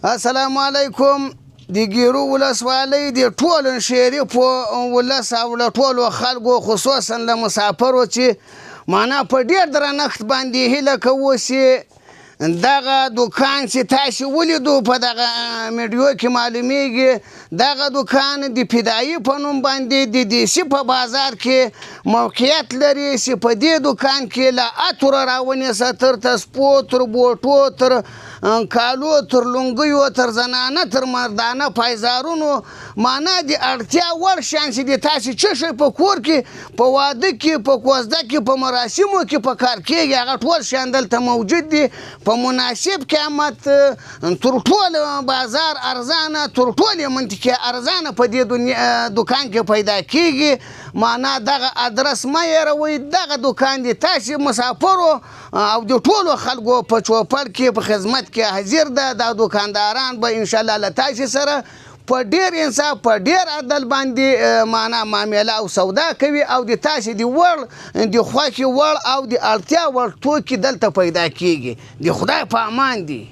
السلام علیکم. د ګیرو ولسوالۍ د ټولو شریفو ولس او له ټولو خلکو، خصوصا له مسافرو، چې معنا په ډېر درنښت باندې هیله کوو چې دغه دکان چې تاسې ولیدو، په دغه ویډیو کې معلومیږي، دغه دکان د فدایي په نوم باندې د دیسي په بازار کې موقعیت لري، چې په دې دکان کې له عطرو راونیسه تر تسپو، تر بوټو، تر کالو، تر لونګیو، تر زنانه، تر مردانه پایزارونو، معنا د اړتیا وړ شیان چې د تاسې څه شی په کور کې، په واده کې، په کوزده کې، په مراسمو کې په کار کېږي، هغه ټول شیان دلته موجود دي په مناسب قیمت، تر ټول بازار ارزانه، تر ټولې منطقې ارزانه په دې دکان کې پیدا کېږي. معنا دغه ادرس مه هېروئ. دغه دکان دی تاسې مسافرو او د ټولو خلکو په چوپړ کې، په خدمت کې حاضر ده. دا دکانداران به انشاءالله له تاسې سره په ډېر انصاف، په ډېر عدل باندې معنا معامله او سودا کوي او د تاسې د وړ، د خوښې وړ او د اړتیا وړ توکي دلته پیدا کیږي. د خدای په امان دي.